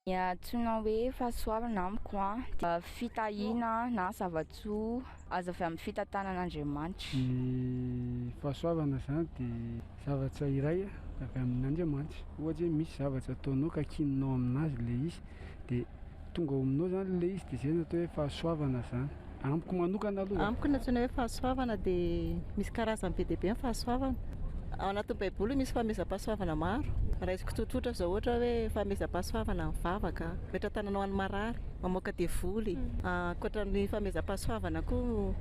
Ny antsoina hoe fahasoavana amiko dia fitahiana na zava-tsoa azo avy amin'ny fitantanan'Andriamanitra. Ny fahasoavana izany dia zavatra iray avy amin'Andriamanitra. Ohatra hoe misy zavatra ataonao ka kininao aminazy ilay izy dia tonga ao aminao izany ilay izy dia izay no atao hoe fahasoavana izany. Amiko manokana aloha. Amiko ny antsoina hoe fahasoavana dia misy karazany be dia be ny fahasoavana. Ao anatin'ny baiboly misy fanomezam-pahasoavana maro. Raisiko tsotsotra izao ohatra hoe fanomezam-pahasoavana mivavaka, mametra-tanana ho an'ny marary, mamoaka devoly. Ankoatra ny fanomezam-pahasoavana koa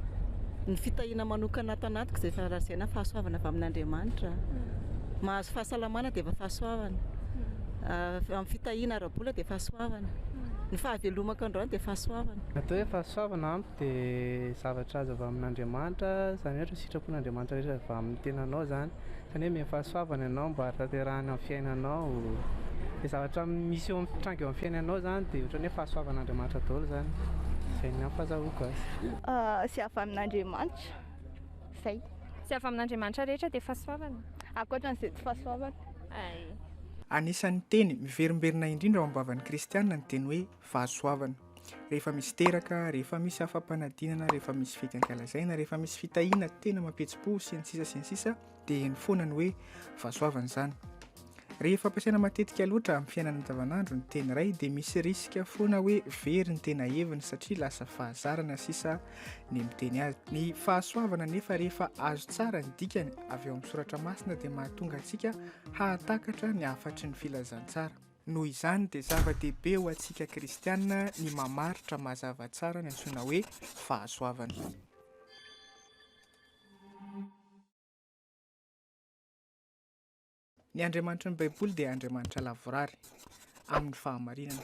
ny fitahiana manokana ato anatiko izay efa lazaina fahasoavana avy amin'Andriamanitra. Mahazo fahasalamana dia efa fahasoavana. Amin'ny fitahiana ara-bola dia fahasoavana. Ny fahavelomako androany dia fahasoavana. Ny atao hoe fahasoavana amiko dia zavatra azo avy amin'Andriamanitra, izany hoe ohatra sitrapon'Andriamanitra rehetra avy amin'ny tenanao izany, izany hoe omeny fahasoavana ianao mba hahatanterahana ny fiainanao, izay zavatra misy eo amin'ny mitranga eo amin'ny fiainanao izany dia ohatran'ny hoe fahasoavan'Andriamanitra daholo izany, izay ny ahy fahazahoako azy. Izay avy amin'Andriamanitra, izay. Izay avy amin'Andriamanitra rehetra dia fahasoavana. Ankoatran'izay tsy fahasoavana. Ay. Anisan'ny teny miverimberina indrindra ao am-bavan'ny kristiana ny teny hoe fahasoavana. Rehefa misy teraka, rehefa misy afa-panadinana, rehefa misy fety ankalazaina, rehefa misy fitahiana tena mampihetsi-po sy ny sisa sy ny sisa dia heno foana ny hoe fahasoavana izany. Rehefa ampiasaina matetika loatra amin'ny fiainana andavanandro ny teny iray dia misy risque foana hoe very ny tena heviny satria lasa fahazarana sisa ny miteny azy. Ny fahasoavana nefa rehefa azo tsara ny dikany avy ao amin'ny soratra masina dia mahatonga antsika hahatakatra ny hafatry ny filazantsara. Noho izany dia zava-dehibe ho antsika kristiana ny mamaritra mazava tsara ny antsoina hoe fahasoavana. Ny Andriamanitry ny Baiboly dia Andriamanitra lavorary amin'ny fahamarinana.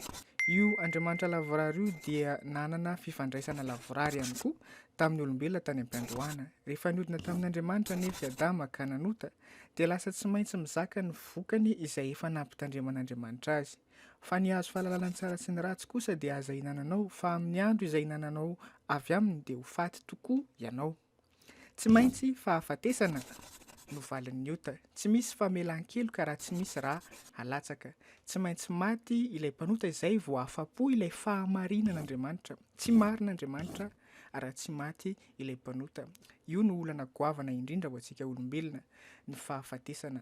Io Andriamanitra lavorary io dia nanana fifandraisana lavorary ihany koa tamin'ny olombelona tany am-piandohana. Rehefa niodina tamin'Andriamanitra anefa i Adama ka nanota, dia lasa tsy maintsy mizaka ny vokany izay efa nampitandreman'Andriamanitra azy. Fa ny hazo fahalalana ny tsara sy ny ratsy kosa dia aza ihinananao, fa amin'ny andro izay ihinananao avy aminy dia ho faty tokoa ianao. Tsy maintsy fahafatesana no valin'ny ota. Tsy misy famelan-keloka raha tsy misy ra alatsaka. Tsy maintsy maty ilay mpanota izay vao afa-po ilay fahamarinan'Andriamanitra. Tsy marina Andriamanitra raha tsy maty ilay mpanota. Io no olana goavana indrindra ho antsika olombelona, ny fahafatesana.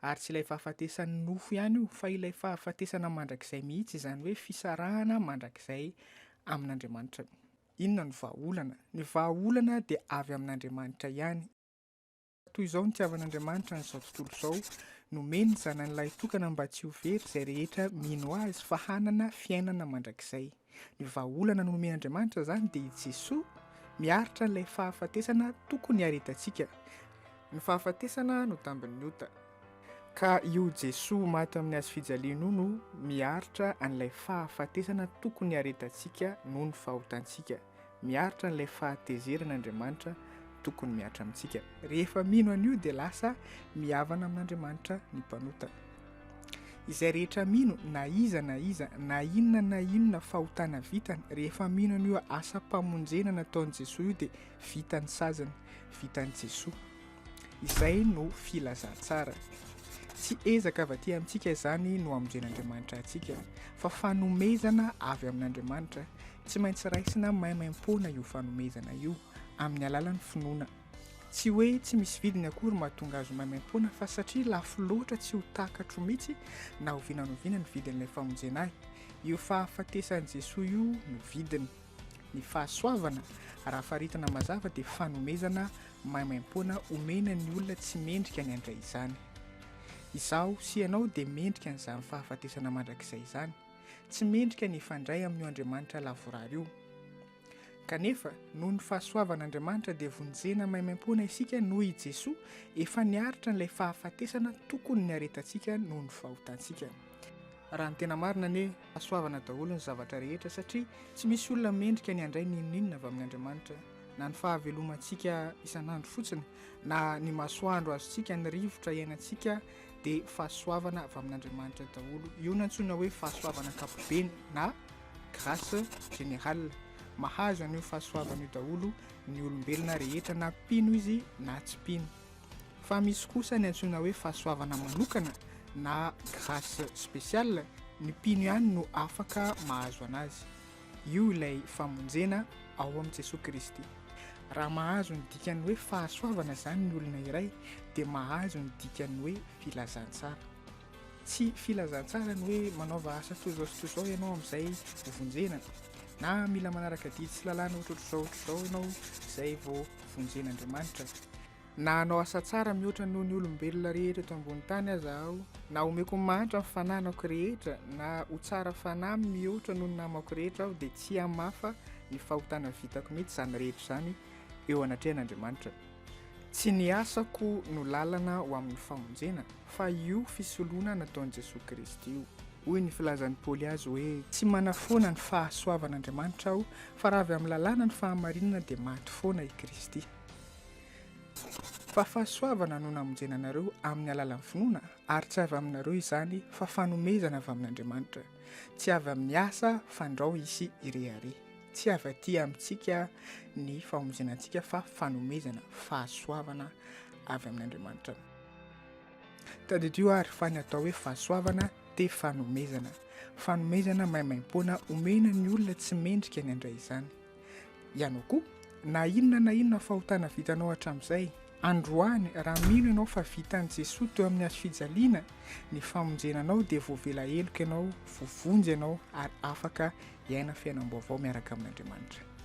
Ary tsy ilay fahafatesan'ny nofo ihany io fa ilay fahafatesana mandrakizay mihitsy, izany hoe fisarahana mandrakizay amin'Andriamanitra. Inona no vahaolana? Ny vahaolana dia avy amin'Andriamanitra ihany. Toy izao no nitiavan'Andriamanitra an'izao tontolo izao, nomeny ny Zanany lahitokana mba tsy ho very izay rehetra mino Azy fa hanana fiainana mandrakizay. Ny vahaolana nomen'Andriamanitra izany dia i Jesoa miaritra an'ilay fahafatesana tokony hiaretantsika. Ny fahafatesana no tambin'ny ota. Ka io Jesoa maty amin'ny hazo fijaliana io no miaritra an'ilay fahafatesana tokony hiaretantsika noho ny fahotantsika. Miaritra an'ilay fahatezerana Andriamanitra tokony mihatra amintsika. Rehefa mino an'io dia lasa mihavana amin'Andriamanitra ny mpanota. Izay rehetra mino na iza na iza, na inona na inona fahotana vitany, rehefa mino an'io asam-pamonjena nataon'i Jesoa io dia vita ny saziny, vitan'i Jesoa. Izay no filazantsara. Tsy ezaka avy aty amintsika izany no hamonjen'Andriamanitra antsika, fa fanomezana avy amin'Andriamanitra. Tsy maintsy raisina maimaimpoana io fanomezana io, amin'ny alalan'ny finoana. Tsy hoe tsy misy vidiny akory mahatonga azy ho maimaimpoana, fa satria lafo loatra tsy ho takatro mihitsy na oviana na oviana ny vidin'ilay famonjena ahy. Io fahafatesan'i Jesoa io no vidiny. Ny fahasoavana, raha faritana mazava, dia fanomezana maimaimpoana omena ny olona tsy mendrika ny handray izany. Izaho sy ianao dia mendrika an'izany fahafatesana mandrakizay izany. Tsy mendrika ny hifandray amin'io Andriamanitra lavorary io. Kanefa, noho ny fahasoavan'Andriamanitra dia vonjena maimaimpoana isika noho i Jesoa efa niaritra an'ilay fahafatesana tokony niaretantsika noho ny fahotantsika. Raha ny tena marina anie, fahasoavana daholo ny zavatra rehetra satria tsy misy olona mendrika ny handray n'inon'inona avy amin'Andriamanitra, na ny fahavelomantsika isan'andro fotsiny, na ny masoandro azontsika, ny rivotra iainantsika dia fahasoavana avy amin'Andriamanitra daholo. Io no antsoina hoe fahasoavana ankapobeny na grâce générale. Mahazo an'io fahasoavana io daholo ny olombelona rehetra na mpino izy na tsy mpino. Fa misy kosa ny antsoina hoe fahasoavana manokana na grâce spéciale. Ny mpino ihany no afaka mahazo anazy. Io ilay famonjena ao amin'i Jesoa Kristy. Raha mahazo ny dikan'ny hoe fahasoavana izany ny olona iray dia mahazo ny dikan'ny hoe filazantsara. Tsy filazantsara ny hoe manaova asa toy izao sy toy izao ianao amin'izay ho vonjena, na mila manaraka didy sy lalàna ohatrohatr'izao ohatr'izao ianao izay vao vonjen'Andriamanitra. Na hanao asa tsara mihoatra noho ny olombelona rehetra eto ambony tany aza aho, na homeko ny mahantra ny fananako rehetra, na ho tsara fanahy mihoatra noho ny namako rehetra aho, dia tsy hamafa ny fahotana vitako mihitsy izany rehetra izany eo anatrehan'Andriamanitra. Tsy ny asako no lalana ho amin'ny famonjena, fa io fisoloana nataon'i Jesoa Kristy io. Hoy ny filazan'i Paoly azy hoe, Tsy manafoana ny fahasoavan'Andriamanitra aho, fa raha avy amin'ny lalàna ny fahamarinana dia maty foana i Kristy. Fa fahasoavana no namonjena anareo amin'ny alalan'ny finoana, ary tsy avy aminareo izany, fa fanomezana avy amin'Andriamanitra. Tsy avy amin'ny asa, fandrao hisy hirehareha. Tsy avy aty amintsika ny famonjena antsika, fa fanomezana, fahasoavana avy amin'Andriamanitra. Tadidio àry fa ny atao hoe fahasoavana dia fanomezana. Fanomezana maimaimpoana omena ny olona tsy mendrika ny handray izany. Ianao koa, na inona na inona fahotana vitanao hatramin'izay, androany raha mino ianao fa vitan'i Jesoa teo amin'ny hazofijaliana ny famonjena anao dia voavela heloka ianao, voavonjy ianao ary afaka hiaina fiainam-baovao miaraka amin'Andriamanitra.